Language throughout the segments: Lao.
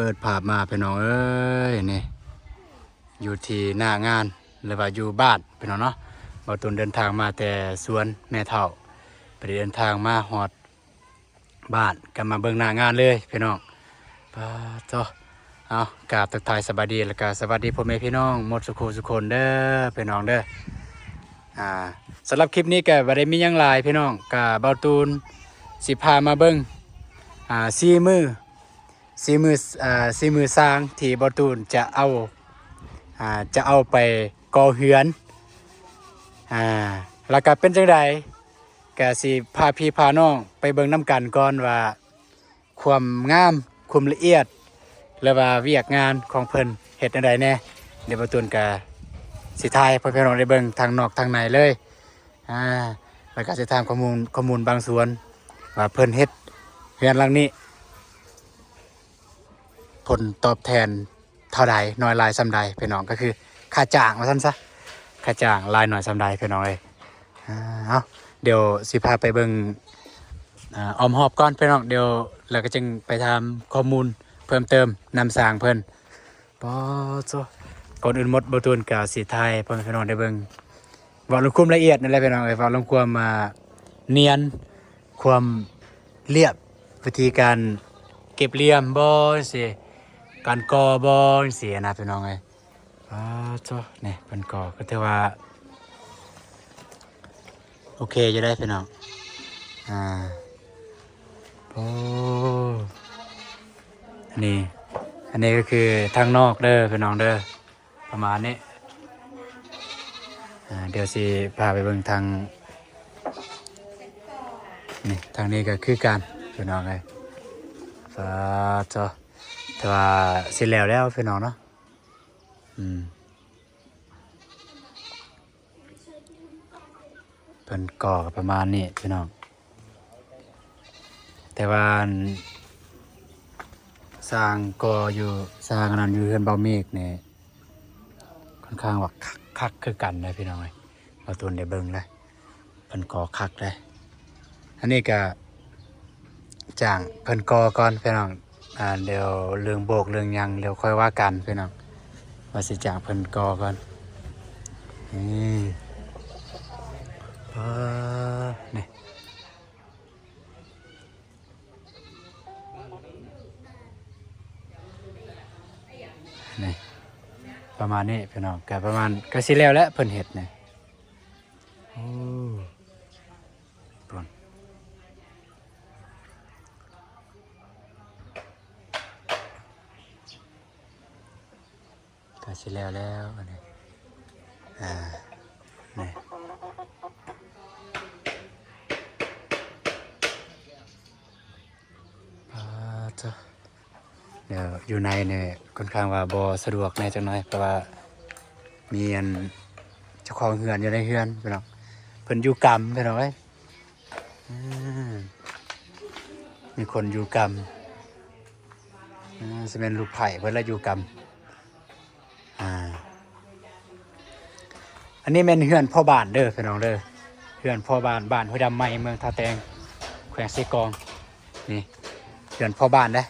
ເປີດພາບມາພີ່ນ້ອງເອີຍ ນີ້ຢູ່ທີ່ໜ້າງານ ຫຼືວ່າຢູ່ບ້ານພີ່ນ້ອງເນາະ. ບ່າວຕູນເດີນທາງມາແຕ່ສວນແມ່ເຖົ້າ ບໍ່ໄດ້ເດີນທາງມາຮອດບ້ານ ກໍມາເບິ່ງໜ້າງານເລີຍພີ່ນ້ອງ. ປາດໂທ້ ເອົາ ກາບທັກທາຍສະບາຍດີ ແລ້ວກໍສະຫວັດດີພໍ່ແມ່ພີ່ນ້ອງໝົດສູ່ຄູ່ສູ່ຄົນເດີພີ່ນ້ອງເດີ. ອ່າ ສຳລັບຄລິບນີ້ກໍບໍ່ໄດ້ມີຫຍັງຫຼາຍພີ່ນ້ອງ ກໍບ່າວຕູນຊິພາມາເບິ່ງ ອ່າ ສີມື ສີມື ອ່າ ສີມືຊ່າງທີ່ບ່າວຕູນຈະເອົາ ອ່າ ຈະເອົາໄປກໍ່ເຮືອນ ອ່າ ແລ້ວກໍເປັນຈັ່ງໃດ ກະຊິພາພີ່ພານ້ອງໄປເບິ່ງນຳກັນກ່ອນວ່າ ຄວາມງາມ ຄວາມລະອຽດ ຫຼືວ່າວຽກງານຂອງເພິ່ນເຮັດແນວໃດແດ່. ດຽວບ່າວຕູນກະຊິຖ່າຍໃຫ້ພໍ່ແມ່ພີ່ນ້ອງໄດ້ເບິ່ງທັງນອກທັງໃນເລີຍ ອ່າ ແລ້ວກະຊິຖາມຂໍ້ມູນ ຂໍ້ມູນບາງສ່ວນວ່າເພິ່ນເຮັດເຮືອນຫຼັງນີ້ ຜົນຕອບແທນເທົ່າໃດ ໜ້ອຍຫຼາຍສ່ຳໃດພີ່ນ້ອງ ກໍຄືຄ່າຈ້າງວ່າຊັ້ນຊະ ຄ່າຈ້າງຫຼາຍໜ້ອຍສ່ຳໃດພີ່ນ້ອງເອີຍ. ອ່າ ເອົາ ດຽວຊິພາໄປເບິ່ງ ອ່າ ອ້ອມຮອບກ່ອນພີ່ນ້ອງ ດຽວ ແລ້ວກໍຈຶ່ງໄປຖາມຂໍ້ມູນເພີ່ມເຕີມນຳຊ່າງເພິ່ນ. ປາດໂທ້ ກ່ອນອື່ນໝົດ ບ່າວຕູນກໍຊິຖ່າຍໃຫ້ພໍ່ແມ່ພີ່ນ້ອງໄດ້ເບິ່ງ ເວົ້າເລື່ອງຄວາມລະອຽດນັ້ນແຫຼະພີ່ນ້ອງເອີຍ ເວົ້າເລື່ອງຄວາມ ອ່າ ນຽນ ຄວາມລຽບ ວິທີການເກັບລຽມບໍ່ ຈັ່ງຊີ້ ການກໍ່ບໍ່ ຈັ່ງຊີ້ນະພີ່ນ້ອງເອີຍ. ປາດໂທ້ ນີ້ເພິ່ນກໍ່ກໍຖືວ່າໂອເຄຢູ່ເດ້ພີ່ນ້ອງ. ອ່າ ໂອ້ ອັນນີ້ ອັນນີ້ກໍຄືທາງນອກເດີພີ່ນ້ອງເດີ ປະມານນີ້. ອ່າ ດຽວຊິພາໄປເບິ່ງທາງ ນີ້ ທາງນີ້ກໍຄືກັນພີ່ນ້ອງເອີຍ. ສາທຸ ແຕ່ວ່າຊິແລ້ວແລ້ວພີ່ນ້ອງເນາະ. ອືມ ເພິ່ນກໍ່ກໍປະມານນີ້ພີ່ນ້ອງ ແຕ່ວ່າອັນ ຊ່າງກໍ່ຢູ່ ຊ່າງອັນນັ້ນຢູ່ເຮືອນບ່າວເມກນີ້ ຄ່ອນຂ້າງວ່າຄັກ ຄັກຄືກັນເດ້ພີ່ນ້ອງເອີຍ ບ່າວຕູນໄດ້ເບິ່ງແລ້ວ ເພິ່ນກໍ່ຄັກເດ້. ອັນນີ້ກະຈ້າງເພິ່ນກໍ່ກ່ອນພີ່ນ້ອງ ອ່າ ດຽວເລື່ອງໂບກເລື່ອງຫຍັງ ດຽວຄ່ອຍວ່າກັນພີ່ນ້ອງ ວ່າຊິຈ້າງເພິ່ນກໍ່ກ່ອນ. ນີ້ ປາດ ນີ້ ນີ້ ປະມານນີ້ພີ່ນ້ອງ ກະປະມານ ກະຊິແລ້ວແຫຼະ ເພິ່ນເຮັດນີ້. ໂອ້ ໃກ້ຊິແລ້ວແລ້ວອັນນີ້ ອ່າ ນີ້ ປາດໂທ້ ດຽວຢູ່ໃນນີ້ຄ່ອນຂ້າງວ່າບໍ່ສະດວກແດ່ຈັກໜ້ອຍ ເພາະວ່າມີອັນເຈົ້າຂອງເຮືອນຢູ່ໃນເຮືອນພີ່ນ້ອງ ເພິ່ນຢູ່ກຳພີ່ນ້ອງເອີຍ. ອືມ ມີຄົນຢູ່ກຳ ອືມ ຊິແມ່ນລູກໃພ້ເພິ່ນລະຢູ່ກຳ. ອ່າ ອັນນີ້ແມ່ນເຮືອນພໍ່ບ້ານເດີພີ່ນ້ອງເດີ ເຮືອນພໍ່ບ້ານ ບ້ານຫ້ວຍດຳໃໝ່ ເມືອງທ່າແຕງ ແຂວງເຊກອງ. ນີ້ເຮືອນພໍ່ບ້ານເດ້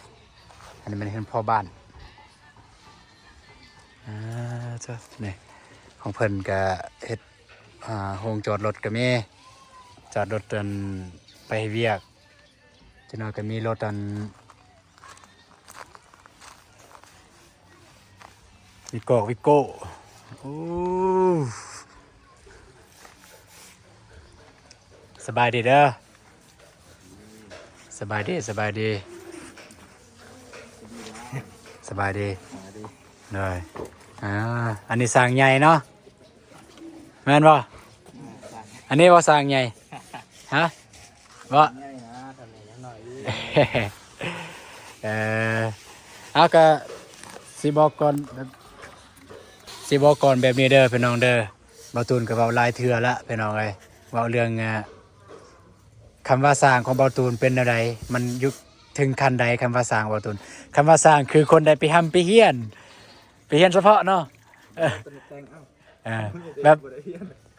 ອັນນີ້ແມ່ນເຮືອນພໍ່ບ້ານ. ອ່າ ເຈົ້າ ນີ້ຂອງເພິ່ນກະເຮັດ ອ່າ ໂຮງຈອດລົດກໍມີ ຈອດລົດອັນໄປເຮັດວຽກ ຈັກໜ້ອຍກໍມີລົດອັນ ວິໂກ້ ວິໂກ້. ໂອ້ ສະບາຍດີເດີ ສະບາຍດີ ສະບາຍດີ ສະບາຍດີ. ໂດຍ ອ່າ ອັນນີ້ຊ່າງໃຫຍ່ເນາະ ແມ່ນບໍ່? ອັນນີ້ບໍ່ຊ່າງໃຫຍ່ ຮະ ບໍ່? ເອີ ເອົາ ກະຊິບອກກ່ອນ ຊິບອກກ່ອນແບບນີ້ເດີພີ່ນ້ອງເດີ ບ່າວຕູນກໍເວົ້າຫຼາຍເທື່ອລະພີ່ນ້ອງເອີຍ ເວົ້າເລື່ອງ ອ່າ ຄຳວ່າຊ່າງຂອງບ່າວຕູນເປັນແນວໃດ ມັນຢູ່ເຖິງຂັ້ນໃດ ຄຳວ່າຊ່າງບ່າວຕູນ ຄຳວ່າຊ່າງຄືຄົນໄດ້ໄປຮ່ຳໄປຮຽນ ໄປຮຽນສະເພາະເນາະ ເອີ ເອີ ແບບ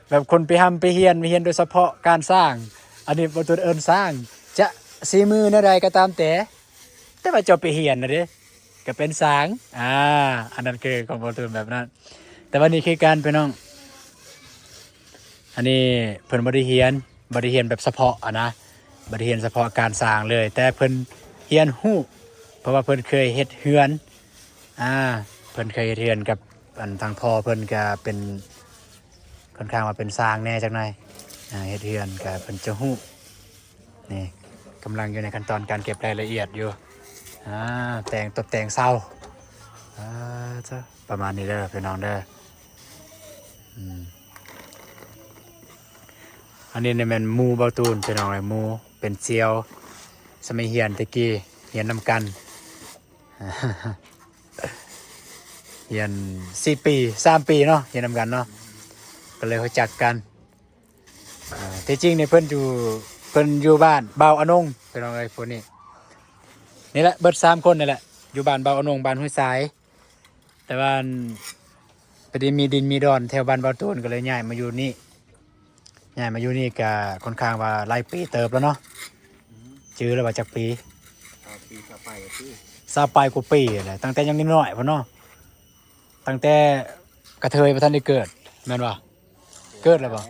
ແບບຄົນໄປຮ່ຳໄປຮຽນ ໄປຮຽນໂດຍສະເພາະການສ້າງ ອັນນີ້ບໍ່ຕ້ອງເອີ້ນຊ່າງ ຈະສີມືແນວໃດກໍຕາມແຕ່ ແຕ່ວ່າເຈົ້າໄປຮຽນນະເດ້ ກໍເປັນຊ່າງ. ອາ ອັນນັ້ນຄືຂອງບໍ່ຕູນແບບນັ້ນ. ແຕ່ວ່ານີ້ຄືກັນພີ່ນ້ອງ. ອັນນີ້ເພິ່ນບໍ່ໄດ້ຮຽນ, ບໍ່ໄດ້ຮຽນແບບສະເພາະຫັ້ນນະ, ບໍ່ໄດ້ຮຽນສະເພາະການສ້າງເລີຍ, ແຕ່ເພິ່ນຮຽນຮູ້ ເພາະວ່າເພິ່ນເຄີຍເຮັດເຮືອນ. ອາ ເພິ່ນເຄີຍເຮັດເຮືອນກັບ ອັນທາງພໍ່ເພິ່ນກະເປັນ ຄ່ອນຂ້າງວ່າເປັນຊ່າງແດ່ຈັກໜ່ອຍ. ອາ ເຮັດເຮືອນກະເພິ່ນຈະຮູ້. ນີ້ກຳລັງຢູ່ໃນຂັ້ນຕອນການເກັບລາຍລະອຽດຢູ່. ອາ ແຕ່ງ ຕົບແຕ່ງເສົາ. ອາ ປະມານນີ້ເດີພີ່ນ້ອງເດີ. ອືມ ອັນນີ້ນີ້ແມ່ນໝູ່ບ່າວຕູນພີ່ນ້ອງເອີຍ, ໝູ່ເປັນສ່ຽວສະໄໝຮຽນແຕ່ກີ້ ຮຽນນຳກັນ. ຮຽນສີ່ປີ ສາມປີເນາະ ຮຽນນຳກັນເນາະ ກໍເລີຍຮູ້ຈັກກັນ. ອາ ທີ່ຈິງນີ້ເພິ່ນຢູ່ ເພິ່ນຢູ່ບ້ານບ່າວອານົງພີ່ນ້ອງເອີຍ. ຜູ້ນີ້ ນີ້ແຫຼະ ເບິດສາມຄົນນີ້ແຫຼະ ຢູ່ບ້ານບ່າວອານົງ ບ້ານຫ້ວຍຊາຍ. ແຕ່ວ່າອັນ ໄປໄດ້ມີດິນມີດອນແຖວບ້ານບ່າວຕູນ ກໍເລີຍຍ້າຍມາຢູ່ນີ້. ຍ້າຍມາຢູ່ນີ້ກະຄ່ອນຂ້າງວ່າຫຼາຍປີເຕີບແລ້ວເນາະ. ອືມ ຈື່ແລ້ວວ່າຈັກປີ? ຊາວປີ ຊາວປາຍປີ ຊາວປາຍກວ່າປີແຫຼະ, ຕັ້ງແຕ່ຍັງນ້ອຍໆພຸ້ນເນາະ, ຕັ້ງແຕ່ກະເທີຍບໍ່ທັນໄດ້ເກີດ ແມ່ນບໍ່? ເກີດແລ້ວບໍ່?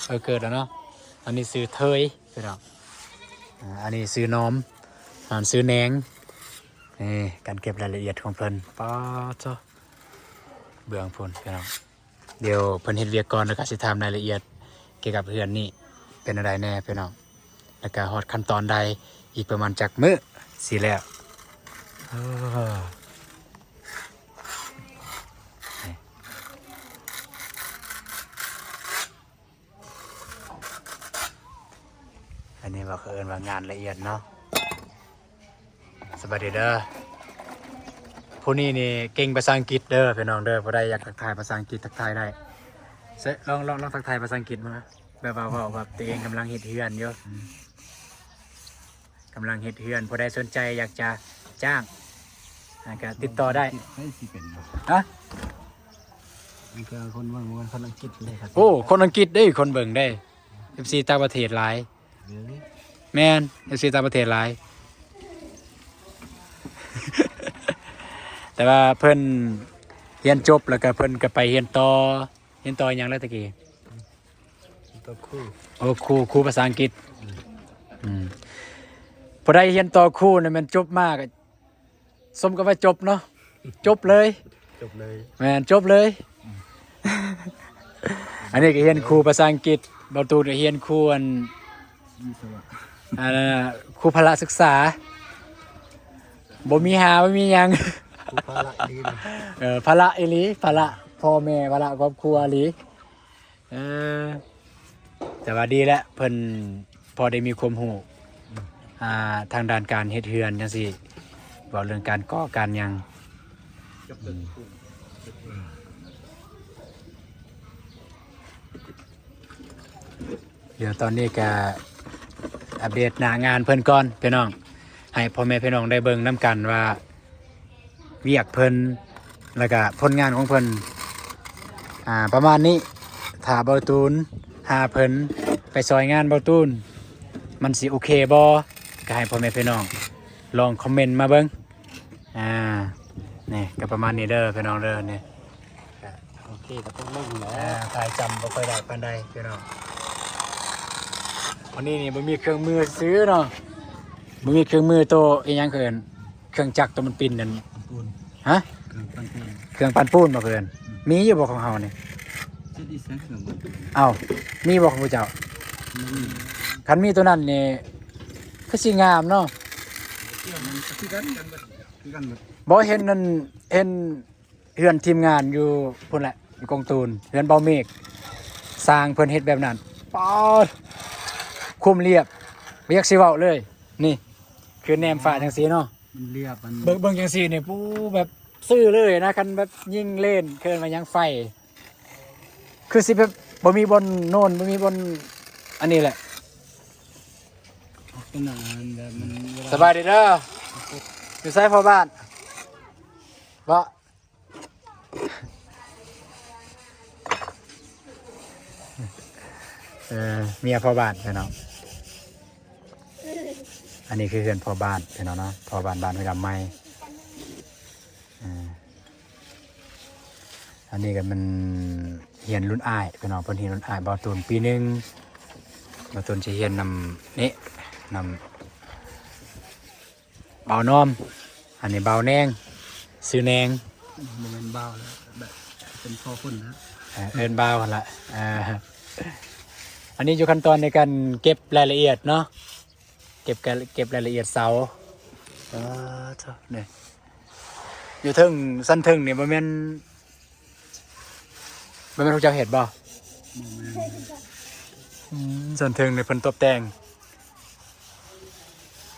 ເອີ ເກີດແລ້ວເນາະ. ອັນນີ້ຊື່ເທີຍພີ່ນ້ອງ. ອາ ອັນນີ້ຊື່ໜອມ, ອັນຊື່ແໜງ. ນີ້ ການເກັບລາຍລະອຽດຂອງເພິ່ນ ປາດໂທ້ ເບື້ອງພຸ້ນພີ່ນ້ອງ. ດຽວເພິ່ນເຮັດວຽກກ່ອນ ແລ້ວກະຊິຖາມລາຍລະອຽດກ່ຽວກັບເຮືອນນີ້ເປັນແນວໃດແດ່ພີ່ນ້ອງ, ແລ້ວກະຮອດຂັ້ນຕອນໃດ ອີກປະມານຈັກມື້ຊິແລ້ວ. ເອີ ອັນນີ້ວ່າເຂົາເອີ້ນວ່າງານລະອຽດເນາະ. ສະບາຍດີເດີ. ຜູ້ນີ້ນີ້ເກັ່ງພາສາອັງກິດເດີພີ່ນ້ອງເດີ, ຜູ້ໃດຢາກທັກທາຍພາສາອັງກິດທັກທາຍໄດ້. ເຊ ລອງ ລອງ ລອງທັກທາຍພາສາອັງກິດມາ, ແບບວ່າເວົ້າແບບຕົວເອງກຳລັງເຮັດເຮືອນຢູ່, ກຳລັງເຮັດເຮືອນ, ຜູ້ໃດສົນໃຈຢາກຈະຈ້າງ ອ່າ ກໍຕິດຕໍ່ໄດ້. ໃຜຊິເປັນເນາະ? ຮະ? ມີແຕ່ຄົນເບິ່ງ ຄົນອັງກິດເດ້. ໂອ້ ຄົນອັງກິດເດ້ ຄົນເບິ່ງເດ້, ເອັຟຊີຕ່າງປະເທດຫຼາຍ. ເອີ ແມ່ນ ເອັຟຊີຕ່າງປະເທດຫຼາຍ. ແຕ່ວ່າເພິ່ນຮຽນຈົບ ແລ້ວກໍເພິ່ນກໍໄປຮຽນຕໍ່. ຮຽນຕໍ່ຫຍັງແລ້ວຕະກີ້? ຕໍ່ຄູ. ໂອ້ ຄູ ຄູພາສາອັງກິດ. ອືມ ອືມ ຜູ້ໃດຮຽນຕໍ່ຄູນີ້ແມ່ນຈົບມາກໍ ສົມກັບວ່າຈົບເນາະ, ຈົບເລີຍ. ຈົບເລີຍ. ແມ່ນ ຈົບເລີຍ. ອືມ ອັນນີ້ກໍຮຽນຄູພາສາອັງກິດ, ບ່າວຕູນກໍຮຽນຄູອັນ ວິສະວະ ອັນນັ້ນນະ ຄູພະລະສຶກສາ. ບໍ່ມີຫາ ບໍ່ມີຫຍັງ. ຄູພະລະອີ່ຫຼີນະ. ເອີ ພາລະອີ່ຫຼີ, ພາລະພໍ່ແມ່ ພາລະຄອບຄົວອີ່ຫຼີ. ເອີ ແຕ່ວ່າດີແຫຼະ ເພິ່ນພໍໄດ້ມີຄວາມຮູ້ ອ່າ ທາງດ້ານການເຮັດເຮືອນຈັ່ງຊີ້, ເວົ້າເລື່ອງການກໍ່ການຫຍັງ. ດຽວຕອນນີ້ກະອັບເດດໜ້າງານເພິ່ນກ່ອນພີ່ນ້ອງ, ໃຫ້ພໍ່ແມ່ພີ່ນ້ອງໄດ້ເບິ່ງນຳກັນວ່າ ວຽກເພິ່ນ ແລ້ວກະຜົນງານຂອງເພິ່ນ ອ່າ ປະມານນີ້. ຖ້າບ່າວຕູນຫາເພິ່ນໄປຊ່ອຍງານບ່າວຕູນ ມັນຊິໂອເຄບໍ່? ກໍໃຫ້ພໍ່ແມ່ພີ່ນ້ອງລອງຄອມເມັນມາເບິ່ງ. ອ່າ ນີ້ກໍປະມານນີ້ເດີພີ່ນ້ອງເດີ. ນີ້ ໂອເຄ ກໍຕົກລົງແລ້ວ. ອ່າ ຖ່າຍຈຳບໍ່ຄ່ອຍໄດ້ປານໃດພີ່ນ້ອງ. ວັນນີ້ນີ້ບໍ່ມີເຄື່ອງມືຊື່ເນາະ, ບໍ່ມີເຄື່ອງມືໂຕອີ່ຫຍັງເອີ້ນ ເຄື່ອງຈັກໂຕມັນປິ່ນນັ້ນ. ປັ່ນປູນ. ຮະ? ເຄື່ອງປັ່ນປູນ. ເຄື່ອງປັ່ນປູນບໍ່ເອີ້ນ? ອືມ ມີຢູ່ບໍ່ຂອງເຮົານີ້? ຈັກອີ່ຫຍັງເຄື່ອງປັ່ນປູນ. ເອົ້າ ມີບໍ່ຂອງຜູ້ເຈົ້າ? ບໍ່ມີ. ຄັນມີໂຕນັ້ນນີ້ຄືຊິງາມເນາະ. ຄືກັນ ຄືກັນເບິດ. ບໍ່ ເຫັນນັ້ນ ເຫັນ ເຮືອນທີມງານຢູ່ພຸ້ນແຫຼະ ຢູ່ກົງຕູນ, ເຮືອນເບົາເມກ ຊ່າງເພິ່ນເຮັດແບບນັ້ນ. ປາດ ຄວາມລຽບ ບໍ່ຢາກຊິເວົ້າເລີຍ. ນີ້ ຄືແນມຟ້າຈັ່ງຊີ້ເນາະ, ມັນລຽບ ມັນ ເບິ່ງ ເບິ່ງຈັ່ງຊີ້ນີ້ ປູ ແບບຊື່ເລີຍນະ. ຄັນແບບຍິງເລນ ເອີ້ນວ່າຫຍັງ ໄຟ ຄືຊິແບບບໍ່ມີບ່ອນໂນນ ບໍ່ມີບ່ອນ ອັນນີ້ແຫຼະ. ເປັນອັນແບບມັນ ສະບາຍດີເດີ. ຢູ່ໃສພໍ່ບ້ານ? ບໍ່ ເອີ ເມຍພໍ່ບ້ານພີ່ນ້ອງ. ອັນນີ້ຄືເຮືອນພໍ່ບ້ານພີ່ນ້ອງເນາະ, ພໍ່ບ້ານ ບ້ານຫ້ວຍດຳໃໝ່. ອັນນີ້ກໍແມ່ນຮຽນລຸ້ນອ້າຍພີ່ນ້ອງ, ເພິ່ນຮຽນລຸ້ນອ້າຍບ່າວຕູນປີໜຶ່ງ. ບ່າວຕູນຊິຮຽນນຳນີ້ ນຳບ່າວນອມ. ອັນນີ້ບ່າວແນງ ຊື່ແນງ. ບໍ່ແມ່ນບ່າວແລ້ວ ແບບເປັນພໍ່ຄົນນະ. ເອີ ເອີ້ນບ່າວຫັ້ນລະ. ເອີ ອັນນີ້ຢູ່ຂັ້ນຕອນໃນການເກັບລາຍລະອຽດເນາະ, ເກັບ ເກັບລາຍລະອຽດເສົາ. ເອີ ໂທ້ ນີ້ຢູ່ເທິງ ຊັ້ນເທິງນີ້ບໍ່ແມ່ນ ບໍ່ແມ່ນພວກເຈົ້າເຮັດບໍ່? ບໍ່ແມ່ນ. ອືມ ສ່ວນເທິງນີ້ເພິ່ນຕົບແຕ່ງ.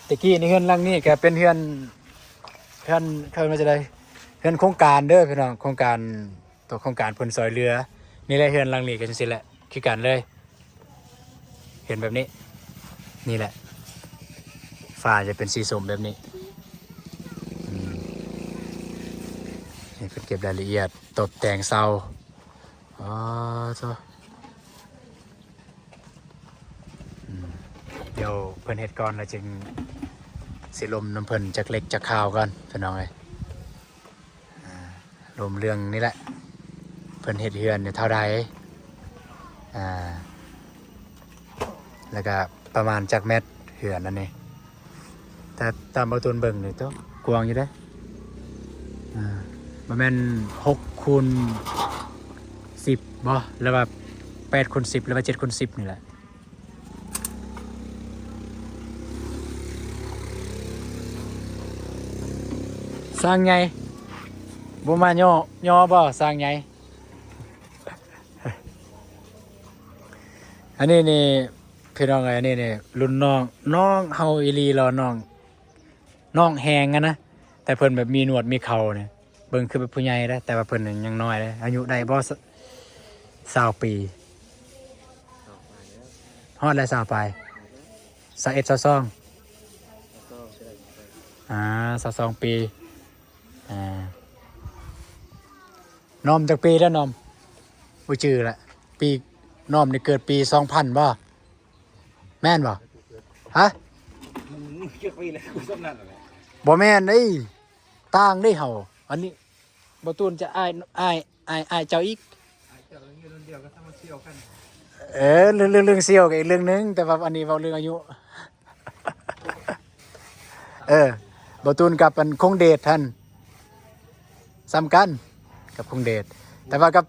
ແຕ່ກີ້ໃນເຮືອນຫຼັງນີ້ກໍເປັນເຮືອນ ເຮືອນ ເອີ້ນວ່າຈັ່ງໃດ ເຮືອນໂຄງການເດີພີ່ນ້ອງ, ໂຄງການ ຕົວໂຄງການເພິ່ນຊ່ອຍເຫຼືອ. ນີ້ແຫຼະ ເຮືອນຫຼັງນີ້ກໍຈັ່ງຊີ້ແຫຼະ ຄືກັນເລີຍ. ເຫັນແບບນີ້ ນີ້ແຫຼະ ຝາຈະເປັນສີສົ້ມແບບນີ້. ອືມ ນີ້ເພິ່ນເກັບລາຍລະອຽດຕົບແຕ່ງເສົາ. ອໍ ໂທ້ ອືມ ດຽວເພິ່ນເຮັດກ່ອນ ແລ້ວຈຶ່ງຊິລົມນຳເພິ່ນຈັກເລັກຈັກຄາວກ່ອນ ພີ່ນ້ອງເອີຍ. ອ່າ ລົມເລື່ອງນີ້ແຫຼະ ເພິ່ນເຮັດເຮືອນນີ້ເທົ່າໃດ ອ່າ ແລ້ວກະປະມານຈັກແມັດເຮືອນອັນນີ້. ແຕ່ຕາມບ່າວຕູນເບິ່ງນີ້ ໂຕ ກວ້າງຢູ່ເດ້. ອ່າ ປະມານຫົກຄູນສິບບໍ ຫຼືວ່າແປດຄູນສິບ ຫຼືວ່າເຈັດຄູນສິບນີ້ແຫຼະ. ຊ່າງໃຫຍ່ ບໍ່ມາຍໍ ຍໍບໍ່ຊ່າງໃຫຍ່? ອັນນີ້ນີ້ພີ່ນ້ອງເອີຍ ອັນນີ້ນີ້ລຸ້ນນ້ອງ ນ້ອງເຮົາອີ່ຫຼີເລາະ ນ້ອງ ນ້ອງແຮງຫັ້ນນະ ແຕ່ເພິ່ນແບບມີໜວດມີເຂົານີ້. ເບິ່ງຄືແບບຜູ້ໃຫຍ່ເດ້ ແຕ່ວ່າເພິ່ນຍັງນ້ອຍເດ້. ອາຍຸໄດ້ບໍ່ ຊາວປີ? ຮອດແລ້ວ ຊາວປາຍ ຊາວເອັດ ຊາວສອງ ອ່າ ຊາວສອງປີ. ອ່າ ນ້ອມຈັກປີແລ້ວ ນ້ອມ? ບໍ່ຈື່ລະ. ປີ ນ້ອມນີ້ເກີດປີສອງພັນບໍ່? ແມ່ນບໍ່? ຮະ? ບໍ່ແມ່ນເດ້ ຕ່າງເດ້ເຮົາ. ອັນນີ້ບ່າວຕູນຈະອ້າຍ ອ້າຍ ອ້າຍ ອ້າຍເຈົ້າອີກ. ເອີ ເລື່ອງ ເລື່ອງສ່ຽວກໍອີກເລື່ອງໜຶ່ງ ແຕ່ວ່າອັນນີ້ເວົ້າເລື່ອງອາຍຸ. ເອີ ບ່າວຕູນກັບອັນຄົງເດດຫັ້ນ ສ່ຳກັນກັບຄົງເດດ ແຕ່ວ່າກັບ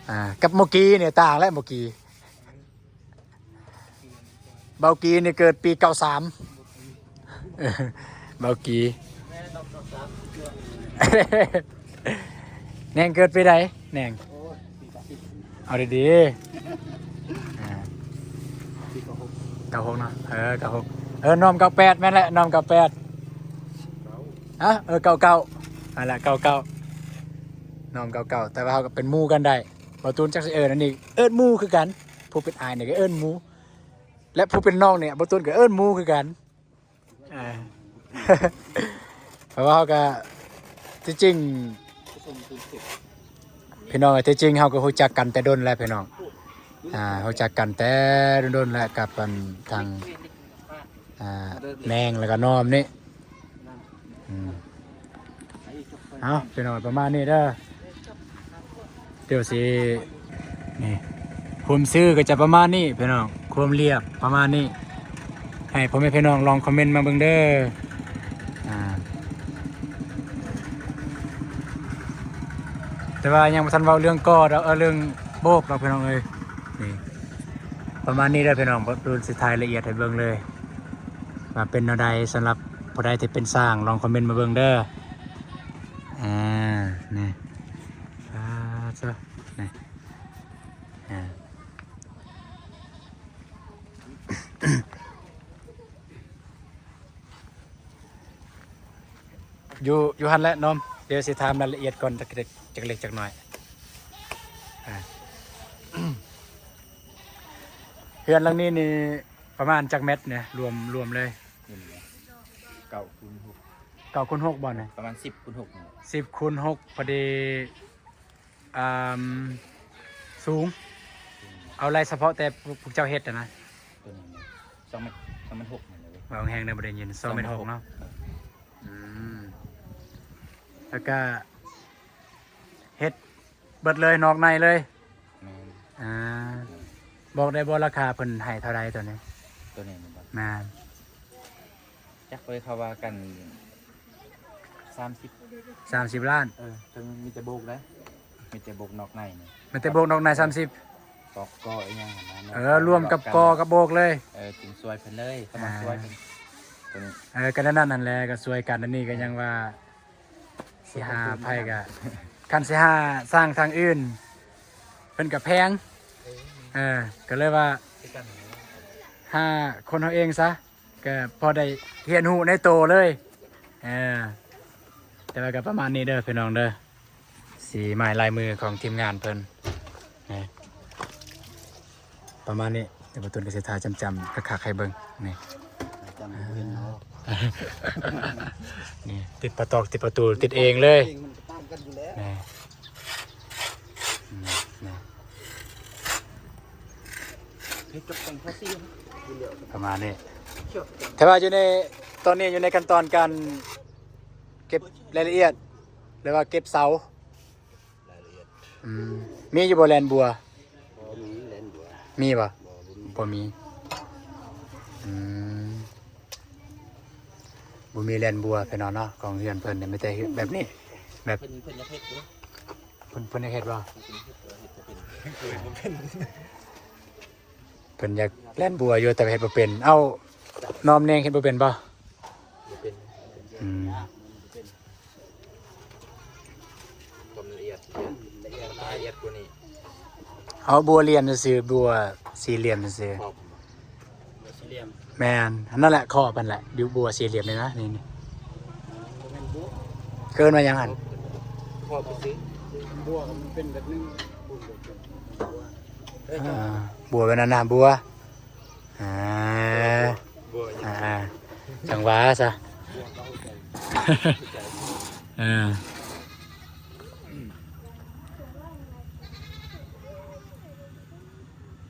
ອ່າ ກັບໂມກີນີ້ຕ່າງແຫຼະ ໂມກີ. ເບົາກີນີ້ເກີດປີເກົ້າສາມ ເບົາກີ. ແນງເກີດປີໃດ ແນງ? ເອົາດີໆ ອ່າ ເກົ້າຫົກເນາະ. ເອີ ເກົ້າຫົກ ເອີ ນ້ອມເກົ້າແປດ ແມ່ນແຫຼະ ນ້ອມເກົ້າແປດ. ຮະ? ເອີ ເກົ້າເກົ້າ ຫັ້ນແຫຼະ ເກົ້າເກົ້າ ນ້ອມເກົ້າເກົ້າ. ແຕ່ວ່າເຮົາກໍເປັນໝູ່ກັນໄດ້ ບ່າວຕູນຈັກຊິເອີ້ນອັນນີ້ ເອີ້ນໝູ່ຄືກັນ. ຜູ້ເປັນອ້າຍນີ້ກໍເອີ້ນໝູ່ ແລະ ຜູ້ເປັນນ້ອງນີ້ ບ່າວຕູນກໍເອີ້ນໝູ່ຄືກັນ. ອ່າ ເພາະວ່າເຮົາກໍ ທີ່ຈິງ ພີ່ນ້ອງ ທີ່ຈິງເຮົາກໍຮູ້ຈັກກັນແຕ່ດົນແລ້ວພີ່ນ້ອງ. ອ່າ ຮູ້ຈັກກັນແຕ່ດົນໆແລ້ວກັບອັນທາງ ອ່າ ແນງ ແລ້ວກໍນ້ອມນີ້. ອືມ ເອົາ ພີ່ນ້ອງ ປະມານນີ້ເດີ. ດຽວຊິ ນີ້ ຄວາມຊື່ກໍຈະປະມານນີ້ພີ່ນ້ອງ ຄວາມລຽບປະມານນີ້. ໃຫ້ພໍ່ແມ່ພີ່ນ້ອງລອງຄອມເມັນມາເບິ່ງເດີ. ອ່າ ແຕ່ວ່າຍັງບໍ່ທັນເວົ້າເລື່ອງກໍ່ດອກ ເອີ ເລື່ອງໂບກດອກພີ່ນ້ອງເອີຍ. ນີ້ ປະມານນີ້ເດີພີ່ນ້ອງ ບໍ່ ບໍ່ຊິຖ່າຍລະອຽດໃຫ້ເບິ່ງເລີຍ ວ່າເປັນແນວໃດ. ສຳລັບຜູ້ໃດທີ່ເປັນຊ່າງ ລອງຄອມເມັນມາເບິ່ງເດີ. ອ່າ ນີ້ ອ່າ ຊະ ນີ້ ອ່າ ຢູ່ ຢູ່ຫັ້ນແຫຼະນ້ອງ ດຽວຊິຖາມລາຍລະອຽດກ່ອນ ຈັກເລັກ ຈັກເລັກຈັກນ້ອຍ. ອ່າ ເຮືອນຫຼັງນີ້ນີ້ປະມານຈັກແມັດນີ້ ລວມ ລວມເລີຍ? ເກົ້າຄູນຫົກ ເກົ້າຄູນຫົກບໍ່ນີ້? ປະມານສິບຄູນຫົກນີ້ແຫຼະ ສິບຄູນຫົກ ພໍດີ ອ່າ ສູງ. ເອົາໄລ່ສະເພາະແຕ່ພວກເຈົ້າເຮັດຫັ້ນນະ ຕົວນີ້ສອງແມັດ ສອງແມັດຫົກນີ້ແຫຼະເວີຍ. ເວົ້າແຮງໆ ໄດ້ບໍ່ໄດ້ຍິນ ສອງແມັດຫົກເນາະ. ເອີ ອືມ ແລ້ວກະ ເບິດເລີຍ ນອກໃນເລີຍ. ແມ່ນ. ອ່າ ບອກໄດ້ບໍ່ລາຄາເພິ່ນໃຫ້ເທົ່າໃດໂຕນີ້? ໂຕນີ້ແມ່ນບໍ່? ແມ່ນ. ຈັກເລີຍ ເຂົາວ່າກັນສາມສິບ ສາມສິບລ້ານ. ເອີ ເຖິງມີແຕ່ໂບກໄດ໋ ມີແຕ່ໂບກນອກໃນນີ້ ມີແຕ່ໂບກນອກໃນສາມສິບ ກອກກໍອີຫຍັງຫັ້ນນະ. ເອີ ລວມກັບກໍກັບໂບກເລີຍ. ເອີ ຈຶ່ງຊ່ວຍເພິ່ນເລີຍ ສາມາດຊ່ວຍເພິ່ນ ອ່າ ໂຕນີ້. ເອີ ກໍນັ້ນນັ້ນແຫຼະ ກໍຊ່ວຍກັນ. ອັນນີ້ກໍຍັງວ່າ ຊິຫາໃຜກະ ຄັນຊິຫາສ້າງທາງອື່ນ ເພິ່ນກະແພງ. ເອີ ກະເລີຍວ່າ ຫາຄົນເຮົາເອງຊະ ກະພໍໄດ້ຮຽນຮູ້ໃນໂຕເລີຍ. ເອີ ແຕ່ວ່າກະປະມານນີ້ເດີພີ່ນ້ອງເດີ ສີໄມ້ລາຍມືຂອງທີມງານເພິ່ນ ນີ້. ປະມານນີ້ ດຽວປະຕູນກໍຊິຖ່າຍຈຳໆຄັກໆໃຫ້ເບິ່ງ ນີ້ ຈຳບໍ່ເຫັນເນາະ. ນີ້ ຕິດປະຕອກ ຕິດປະຕູ ຕິດເອງເລີຍ ເອງມັນກໍຕ່າງກັນຢູ່ແລ້ວ ນີ້. ອືມ ນີ້ ເຮັດກັບແຕ່ງພາສີຢູ່ແລ້ວ ປະມານນີ້. ແຕ່ວ່າຢູ່ໃນ ຕອນນີ້ຢູ່ໃນຂັ້ນຕອນການເກັບລາຍລະອຽດ ຫຼືວ່າເກັບເສົາ ລາຍລະອຽດ. ອືມ ມີຢູ່ບໍ່ແລ່ນບົວ? ບໍ່ມີແລ່ນບົວ. ມີບໍ່? ບໍ່ ບໍ່ມີ ບໍ່ມີ. ອືມ ບໍ່ມີແລ່ນບົວພີ່ນ້ອງເນາະ. ຂອງເຮືອນເພິ່ນນີ້ມີແຕ່ແບບນີ້ ແບບ ເພິ່ນ ເພິ່ນຢາກເຮັດຢູ່ ເພິ່ນ ເພິ່ນຢາກເຮັດບໍ່? ເພິ່ນເຮັດບໍ່ເປັນ ເພິ່ນຢາກແລ່ນບົວຢູ່ ແຕ່ເຮັດບໍ່ເປັນ. ເອົ້າ ນ້ອມແນງເຮັດບໍ່ເປັນບໍ່? ບໍ່ເປັນ. ອືມ ຄວາມລະອຽດ ລະອຽດ ລະອຽດກວ່ານີ້. ເອົາບົວລຽນຊື່ໆ ບົວສີ່ຫຼ່ຽມຊື່ໆ. ບົວສີ່ຫຼ່ຽມ. ແມ່ນ ອັນນັ້ນແຫຼະ ຂອບຫັ້ນແຫຼະ ຢູ່ບົວສີ່ຫຼ່ຽມນີ້ນະ ນີ້ ນີ້. ບໍ່ແມ່ນບົວ ເອີ້ນວ່າຫຍັງຫັ້ນ? ຂອບຊື່ໆ ບົວມັນເປັນແບບໜຶ່ງ ບຸນບໍ່ເປັນບົວ. ອ່າ ບົວແບບນັ້ນນະ ບົວ. ອ່າ ບົວ ອ່າ ຈັງຫວະຊະ ບົວເກົ່າ. ເອີ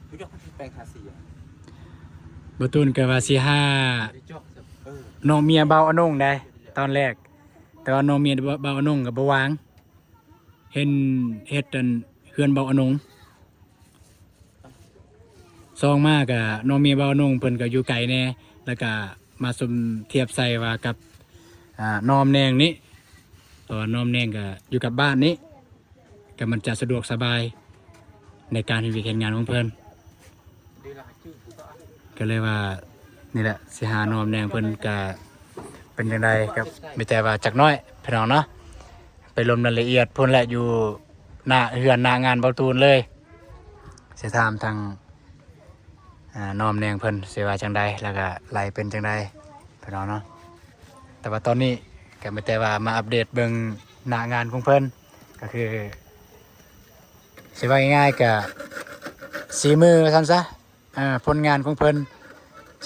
ຮູ້ຈັກແປງທາສີ? ບໍ່ຕູນກໍວ່າຊິຫາ ບໍ່ໄດ້ຈອກ ເອີ ນ້ອງເມຍບ່າວອານົງໄດ໋ຕອນແລກ ແຕ່ວ່ານ້ອງເມຍບ່າວອານົງກໍບໍ່ວ່າງ. ເຫັນເຮັດອັນເຮືອນເບົາອານົງ ສອງມາກະນ້ອງເມເບົາອານົງເພິ່ນກະຢູ່ໄກແດ່ ແລ້ວກະມາສົມທຽບໃສ່ວ່າກັບ ອ່າ ນ້ອມແນງນີ້ ເພາະວ່ານ້ອມແນງກະຢູ່ກັບບ້ານນີ້ ກະມັນຈະສະດວກສະບາຍໃນການເຮັດວຽກເຮັດງານຂອງເພິ່ນ. ກໍເລີຍວ່ານີ້ແຫຼະ ຊິຫານ້ອມແນງເພິ່ນກະເປັນຈັ່ງໃດ ກໍມີແຕ່ວ່າຈັກໜ້ອຍພີ່ນ້ອງເນາະ ໄປລົມລາຍລະອຽດພຸ້ນແຫຼະ ຢູ່ໜ້າເຮືອນໜ້າງານເບົາຕູນເລີຍ ຊິຖາມທາງ ອ່າ ນ້ອມແນງເພິ່ນຊິວ່າຈັ່ງໃດ ແລ້ວກະໄລ່ເປັນຈັ່ງໃດພີ່ນ້ອງເນາະ. ແຕ່ວ່າຕອນນີ້ກໍມີແຕ່ວ່າມາອັບເດດເບິ່ງໜ້າງານຂອງເພິ່ນ ກໍຄື ຊິວ່າງ່າຍໆ ກະສີມືວ່າຊັ້ນຊະ ອ່າ ຜົນງານຂອງເພິ່ນ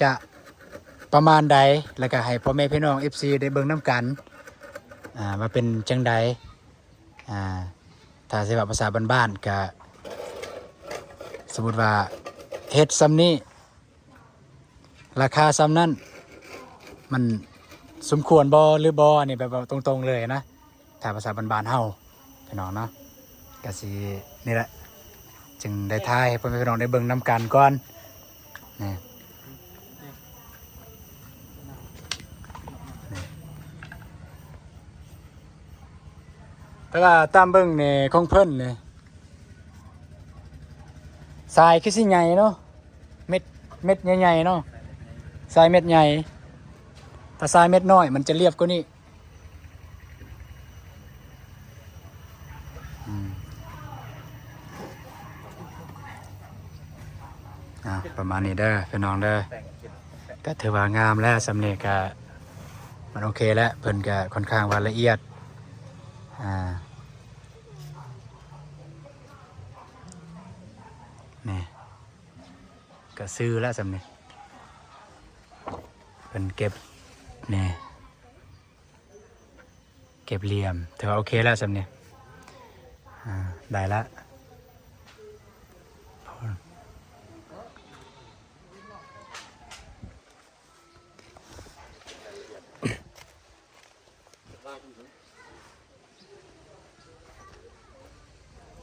ຈະປະມານໃດ ແລ້ວກະໃຫ້ພໍ່ແມ່ພີ່ນ້ອງເອັຟຊີໄດ້ເບິ່ງນຳກັນ ອ່າ ວ່າເປັນຈັ່ງໃດ. ອ່າ ຖ້າຊິເວົ້າພາສາບ້ານໆ ກະ ສົມມຸດວ່າເຮັດຊ່ຳນີ້ ລາຄາຊ່ຳນັ້ນ ມັນສົມຄວນບໍ່ ຫຼືບໍ່ ອັນນີ້ແບບເວົ້າຕົງໆເລີຍນະ ຖ້າພາສາບ້ານໆເຮົາພີ່ນ້ອງເນາະ ກະຊິນີ້ແຫຼະ ຈຶ່ງໄດ້ຖ່າຍໃຫ້ພໍ່ແມ່ພີ່ນ້ອງໄດ້ເບິ່ງນຳກັນກ່ອນນີ້. ແຕ່ວ່າຕາມເບິ່ງນີ້ຂອງເພິ່ນນີ້ ຊາຍຄືຊິໃຫຍ່ເນາະ ເມັດ ເມັດໃຫຍ່ໆເນາະ ຊາຍເມັດໃຫຍ່ ຖ້າຊາຍເມັດນ້ອຍມັນຈະລຽບກວ່ານີ້. ອືມ ອ່າ ປະມານນີ້ເດີພີ່ນ້ອງເດີ ກະຖືວ່າງາມແລ້ວ ຊ່ຳນີ້ກະມັນໂອເຄແລ້ວ ເພິ່ນກະຄ່ອນຂ້າງວ່າລະອຽດ ອ່າ ນີ້ ກະຊື່ແລ້ວຊ່ຳນີ້ ເພິ່ນເກັບ ນີ້ ເກັບຫຼ່ຽມ ຖືວ່າໂອເຄແລ້ວຊ່ຳນີ້ ອ່າ ໄດ້ລະ. ລາຍເປັນຫຍັງ? ລາຍເປັນຫຍັງ? ລາຍ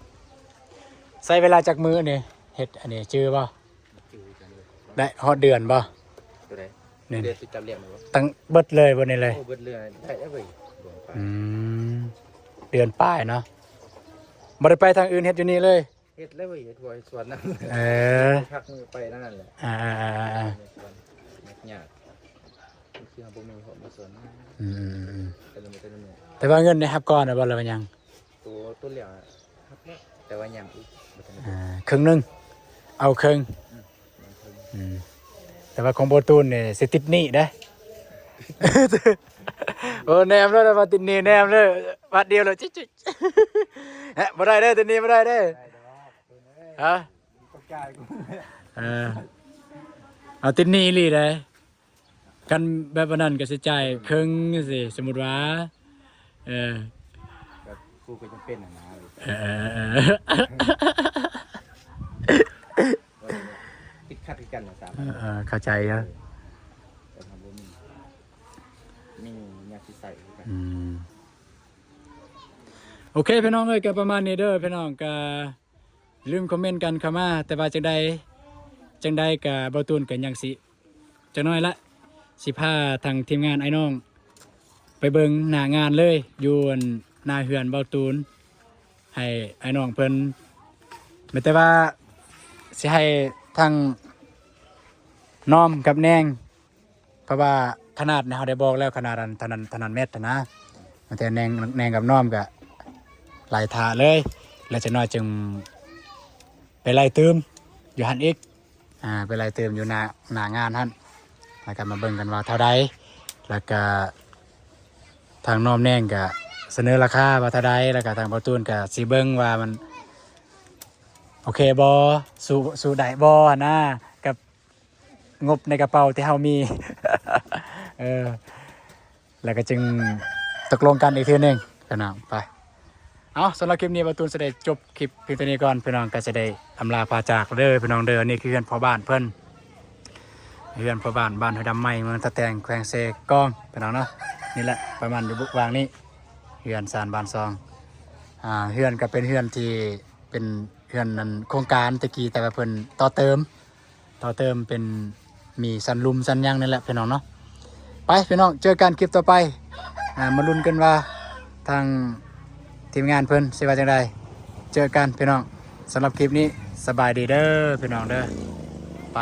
ໃຊ້ເວລາຈັກມື້ນີ້ເຮັດອັນນີ້ຈື່ບໍ່? ຈື່ກັນເລີຍ ໄດ້ຮອດເດືອນບໍ່? ໂຕໃດ? ນີ້ ເດືອນຕິດກັບລ້ຽງແມ່ນບໍ່? ຕັ້ງເບິດເລີຍບໍ່ນີ້ເລີຍ? ໂອ້ ເບິດເລີຍ ໄດ້ແລ້ວເວີຍ ດວງໄຟ ອືມ ເດືອນປາຍເນາະ ບໍ່ໄດ້ໄປທາງອື່ນ ເຮັດຢູ່ນີ້ເລີຍ? ເຮັດແລ້ວເວີຍ ເຮັດບໍ່ເຮັດສວນນຳ ເອີ ພັກມື້ໄປນັ້ນແຫຼະ ອ່າໆໆໆ ໃນສວນ ຍາກ ຄືເຮົາບໍ່ມີເພາະມີສວນ ອືມໆໆ ແຕ່ລະມື້ແຕ່ລະມື້ ແຕ່ວ່າເງິນໄດ້ຮັບກ່ອນແລ້ວບໍ່ ຫຼືວ່າຍັງ? ໂຕ ໂຕຫຼຽງ ແຕ່ວ່າຍັງອີກ ບໍ່ທັນໄດ້ ອ່າ ເຄິ່ງໜຶ່ງ ເອົາເຄິ່ງ ອືມ ອືມ ແຕ່ວ່າຂອງບໍ່ຕູນນີ້ຊິຕິດໜີ້ເດ້ ໂອ້ ແນມເດີ້ ວ່າຕິດໜີ້ ແນມເດີ້ ບາດດຽວເລີຍ ຈິກໆ ເອີ ບໍ່ໄດ້ເດີ້ ຕິດໜີ້ບໍ່ໄດ້ເດີ້ ຮະ ເອີ ເອົາຕິດໜີ້ອີ່ຫຼີເດ້. ຄັນແບບອັນນັ້ນກໍຊິຈ່າຍເຄິ່ງຈັ່ງຊີ້ ສົມມຸດວ່າ ເອີ ແບບກູກໍຈຳເປັນຫັ້ນນະ ເອີ ຕິດຂັດຄືກັນນະ ສາມ ເອີ ເອີ ເຂົ້າໃຈຢູ່ ເອີ ແຕ່ຖ້າບໍ່ມີ ມີແນວຊິໃຊ້ຄືກັນ ອືມ ໂອເຄ ພີ່ນ້ອງເອີຍ ກໍປະມານນີ້ເດີ້ ພີ່ນ້ອງ ກໍ ລືມຄອມເມັນກັນເຂົ້າມາ ແຕ່ວ່າຈັ່ງໃດ ຈັ່ງໃດກະ ເບົາຕູນກະຍັງຊິ ຈັກໜ້ອຍລະ ຊິພາທາງທີມງານອ້າຍນ້ອງ ໄປເບິ່ງໜ້າງານເລີຍ ຢູ່ໜ້າເຮືອນເບົາຕູນ ໃຫ້ອ້າຍນ້ອງເພິ່ນ ແມ່ນແຕ່ວ່າ ຊິໃຫ້ທາງນ້ອມກັບແນງ ເພາະວ່າຂະໜາດນີ້ເຮົາໄດ້ບອກແລ້ວ ຂະໜາດອັນເທົ່ານັ້ນ ເທົ່ານັ້ນແມັດຫັ້ນນະ ແຕ່ແນງ ແນງກັບນ້ອມກະໄລ່ຖ້າເລີຍ ແລ້ວຈັກໜ້ອຍຈຶ່ງໄປໄລ່ຕື່ມຢູ່ຫັ້ນອີກ ອ່າ ໄປໄລ່ຕື່ມຢູ່ໜ້າ ໜ້າງານຫັ້ນ ແລ້ວກະມາເບິ່ງກັນວ່າເທົ່າໃດ ແລ້ວກະທາງນ້ອມແນງກະສະເໜີລາຄາວ່າເທົ່າໃດ ແລ້ວກະທາງເບົາຕູນກະຊິເບິ່ງວ່າມັນໂອເຄບໍ່ ສູ້ ສູ້ໄດ້ບໍ່ຫັ້ນນະ ກັບ ງົບໃນກະເປົາທີ່ເຮົາມີ ເອີ ແລ້ວກໍຈຶ່ງຕົກລົງກັນອີກເທື່ອໜຶ່ງພີ່ນ້ອງ ໄປ ເອົາ ສຳລັບຄລິບນີ້ ບ່າວຕູນຊິໄດ້ຈົບຄລິບພຽງເທົ່ານີ້ກ່ອນ ພີ່ນ້ອງ ກໍຊິໄດ້ອຳລາພາຈາກເດີພີ່ນ້ອງເດີ ນີ້ຄືເຮືອນພໍ່ບ້ານເພິ່ນ ເຮືອນພໍ່ບ້ານ ບ້ານຫ້ວຍດຳໃໝ່ ເມືອງທ່າແຕງ ແຂວງເຊກອງ ພີ່ນ້ອງເນາະ ນີ້ແຫຼະ ປະມານຢູ່ຫວ່າງນີ້ ເຮືອນຊານບ້ານຊ່ອງ ອ່າ ເຮືອນກໍເປັນເຮືອນທີ່ ເປັນເຮືອນອັນໂຄງການແຕ່ກີ້ ແຕ່ວ່າເພິ່ນຕໍ່ເຕີມ ຕໍ່ເຕີມເປັນມີຊັ້ນລຸ່ມຊັ້ນຫຍັງນີ້ແຫຼະພີ່ນ້ອງເນາະ ໄປພີ່ນ້ອງ ເຈີກັນຄລິບຕໍ່ໄປ ອ່າ ມາລຸ້ນກັນວ່າທາງທີມງານເພິ່ນຊິວ່າຈັ່ງໃດ ເຈີກັນພີ່ນ້ອງ ສຳລັບຄລິບນີ້ ສະບາຍດີເດີພີ່ນ້ອງເດີ ໄປ.